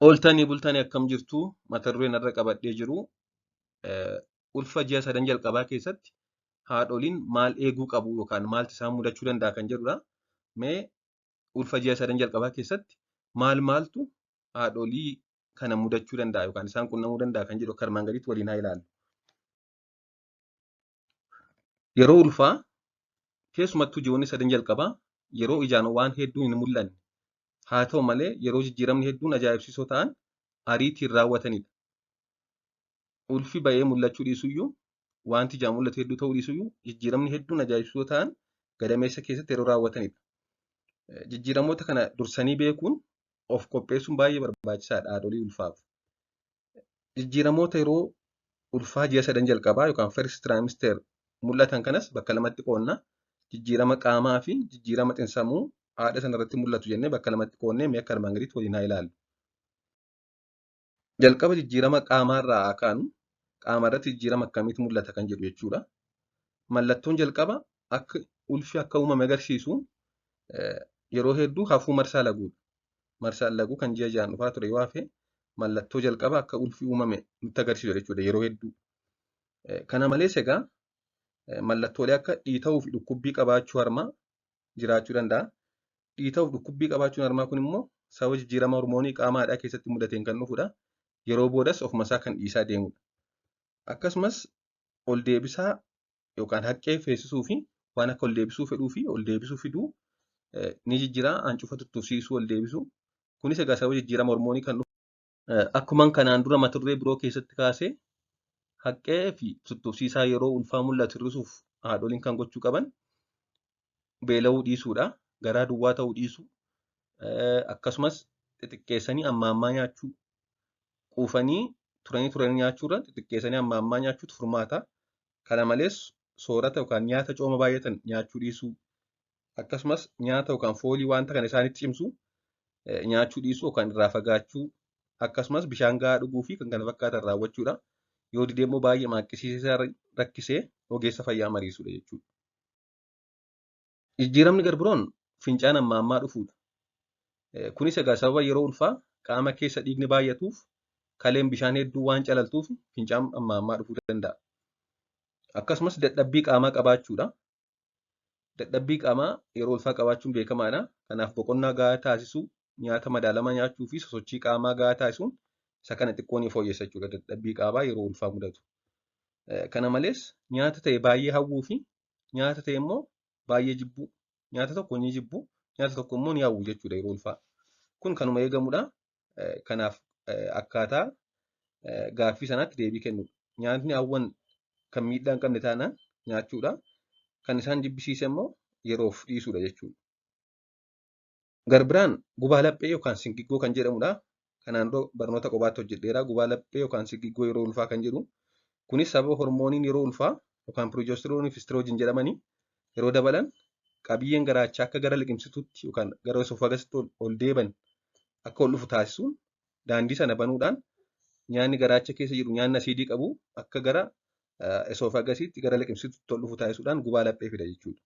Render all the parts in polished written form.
Ooltanii bultanii akkam jirtu mata dureen irra qabadhee jiru ulfa ji'a sadan jalqabaa keessatti haadholiin maal eeguu qabu yookaan maaltu isaan mudachuu danda'a kan jedhudha. Mee ulfa ji'a sadan jalqabaa keessatti maal maaltu haadholii kana mudachuu danda'a yookaan isaan qunnamuu danda'a kan jedhu akka armaan gadiitti waliin haa ilaallu. Yeroo ulfaa keessumattuu ji'oonni sadan jalqabaa yeroo ijaan waan hedduun hin mul'anne haa ta'u malee yeroo jijjiiramni hedduun ajaa'ibsiisoo ta'an ariitiin raawwatanidha. Ulfi ba'ee mul'achuu dhiisuyyuu wanti ijaan mul'atu hedduu ta'uu dhiisuyyuu jijjiiramni hedduun ajaa'ibsiisoo ta'an gadameessa keessatti yeroo raawwatanidha. Jijjiiramoota kana dursanii beekuun of qopheessuun baay'ee barbaachisaadha haadholii ulfaaf. Jijjiiramoota yeroo ulfaa ji'a sadan jalqabaa yookaan first trimester mul'atan kanas bakka lamatti qoodna. Jijjiirama qaamaa fi jijjiirama xiinsammuu haadha sanarratti mul'atu jennee bakka lamatti qoodnee mee akka armaan gadiitti waliin haa ilaallu. Jalqaba jijjiirama qaamaarraa haa kaanu. Qaama irratti jijjiirama akkamiitu mul'ata kan jedhu jechuudha. Mallattoon jalqaba akka ulfi akka uumame agarsiisu yeroo hedduu hafuu marsaa laguudha. Marsaan laguu kan ji'a ji'aan dhufaa ture yoo hafe mallattoo jalqaba akka ulfi uumame nutti agarsiisu jechuudha yeroo hedduu. Kana malees egaa mallattoolee akka dhiita'uu fi dhukkubbii qabaachuu harmaa jiraachuu danda'a. Dhiita'uu fi dhukkubbii qabaachuun harmaa kun immoo sababa jijjiirama hormoonii qaama haadhaa keessatti mudateen kan dhufudha. Yeroo boodas ofuma isaa kan dhiisaa deemudha. Akkasumas ol deebisaa yookaan haqqee feesisuu fi waan akka ol deebisuu fedhuu fi ol deebisuu fiduu ni jijjiira. Hancufa tuttuqsiisuu ol deebisuu. Kunis egaa sababa jijjiirama hormoonii kan dhufu. Akkuma kanaan dura mata duree biroo keessatti kaasee haqqee fi tuttuqsiisaa yeroo ulfaa mul'atu hir'isuuf haadholiin kan gochuu qaban beela'uu dhiisuudha. Garaa duwwaa ta'uu dhiisuu. Akkasumas xixiqqeessanii amma ammaa nyaachuu. Quufanii turanii turanii nyaachuurra xixiqqeessanii amma ammaa nyaachuutu furmaata. Kana malees soorata yookaan nyaata cooma baay'atan nyaachuu dhiisuu. Akkasumas nyaata yookaan foolii wanta kana isaanitti cimsu nyaachuu dhiisuu yookaan irraa fagaachuu. Akkasumas bishaan gahaa dhuguu fi kan kana fakkaatan raawwachuudha. Yoo dide immoo baay'ee maaqqisiisaa rakkisee ogeessa fayyaa mariisuudha jechuudha. Jijjiiramni garbiroon fincaan amma ammaa dhufuudha. Kunis egaa sababa yeroo ulfaa qaama keessa dhiigni baay'atuuf kaleen bishaan hedduu waan calaltuuf fincaan amma ammaa dhufuu danda'a. Akkasumas dadhabbii qaamaa qabaachuudha. Dadhabbii qaamaa yeroo ulfaa qabaachuun beekamaadha. Kanaaf boqonnaa gahaa taasisuu, nyaata madaalamaa nyaachuu fi sosochii qaamaa gahaa taasisuun isa kana xiqqoo ni fooyyessa jechuudha dadhabbii qaamaa yeroo ulfaa mudatu. Kana malees nyaata ta'e baay'ee hawwuu fi nyaata ta'e immoo baay'ee jibbuu. Nyaata tokko ni jibbu, nyaata tokko immoo ni hawwu jechuudha yeroo ulfaa. Kun kanuma eegamudha. Kanaaf akkaataa gaaffii sanaatti deebii kennudha. Nyaatni hawwan kan miidhaa hin qabne taanaan nyaachuudha. Kan isaan jibbisiise immoo yeroof dhiisuudha jechuudha. Garbiraan gubaa laphee yookaan singiggoo kan jedhamudha. Kanaan dura barnoota kophaatti hojjedheera. Gubaa laphee yookaan singiggoo yeroo ulfaa kan jedhu. Kunis sababa hormooniin yeroo ulfaa yookaan piroojeestiroonii fi istiroojiin jedhamanii yeroo dabalan qabiyyeen garaachaa akka gara liqimsituutti yookaan gara esoofagasitti ol deeban akka ol dhufu taasisuun daandii sana banuudhaan nyaanni garaacha keessa jiru nyaanni asiidii qabu akka gara esoofagasiitti gara liqimsituutti ol dhufu taasisuudhaan gubaa laphee fida jechuudha.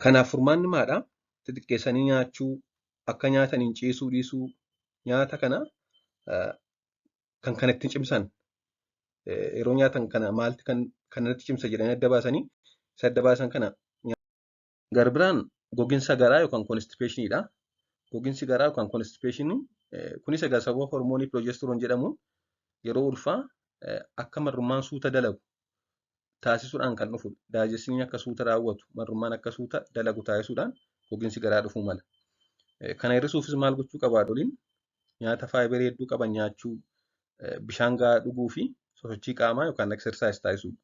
Kanaaf furmaanni maadha? Xixiqqeessanii nyaachuu, akka nyaatan hin ciisuu dhiisuu, nyaata kana kan kanatti cimsan yeroo nyaatan kana maalti kan kanatti cimsa jedhanii adda baasanii isa adda baasan kana. Garbiraan goginsa garaa yookaan konstipeeshiniidha. Goginsi garaa yookaan konstipeeshinii kunis egaa sababa hormoonii piroojeestiroon jedhamuun yeroo ulfaa akka marrummaan suuta dalagu taasisuudhaan kan dhufudha. Daayijestiniin akka suuta raawwatu, marrummaan akka suuta dalagu taasisuudhaan goginsi garaa dhufuu mala. Kana hir'isuufis maal gochuu qaba haadholiin? Nyaata faayibarii hedduu qaban nyaachuu, bishaan gahaa dhuguu fi sosochii qaamaa yookaan eksersaayis taasisuudha.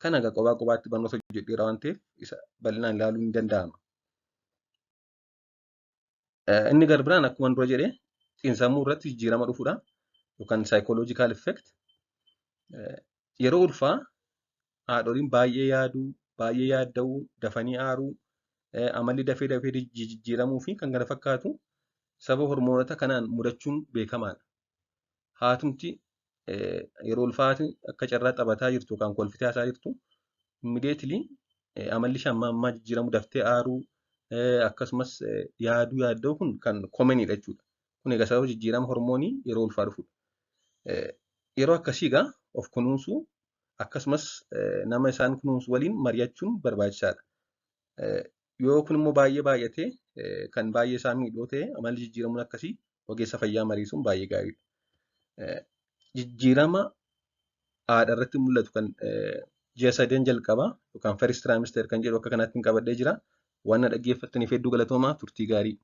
Kana egaa kophaa kophaatti barnoota hojjedheera waan ta'eef isa bal'inaan ilaaluun ni danda'ama. Inni garbiraan akkuma dura jedhee xiinsammuu irratti jijjiirama dhufudha yookaan psychological effect. Yeroo ulfaa haadholiin baay'ee yaaduu, baay'ee yaadda'uu, dafanii aaruu, amalli dafee dafee jijjiiramuu fi kan kana fakkaatu sababa hormoonota kanaan mudachuun beekamaadha. Haatumti yeroo ulfaati akka carraa taphataa jirtu yookaan kolfitee haasaa jirtu immediately amalli ishee amma ammaa jijjiiramu daftee aaruu akkasumas yaaduu yaadda'uu kun kan commonidha jechuudha. Kun egaa sababa jijjiirama hormoonii yeroo ulfaa dhufudha. Yeroo akkasii egaa of kunuunsuu akkasumas nama isaan kunuunsu waliin mari'achuun barbaachisaadha. Yoo kun immoo baay'ee baay'atee kan baay'ee isaan miidhuu ta'e amalli jijjiiramuun akkasii ogeessa fayyaa mariisuun baay'ee gaariidha. Jijjiirama haadha irratti mul'atu kan ji'a sadan jalqabaa yookaan first trimester kan jedhu akka kanaatti hin qabadhee jira. Waan na dhaggeeffattaniif hedduu galatoomaa turtii gaarii.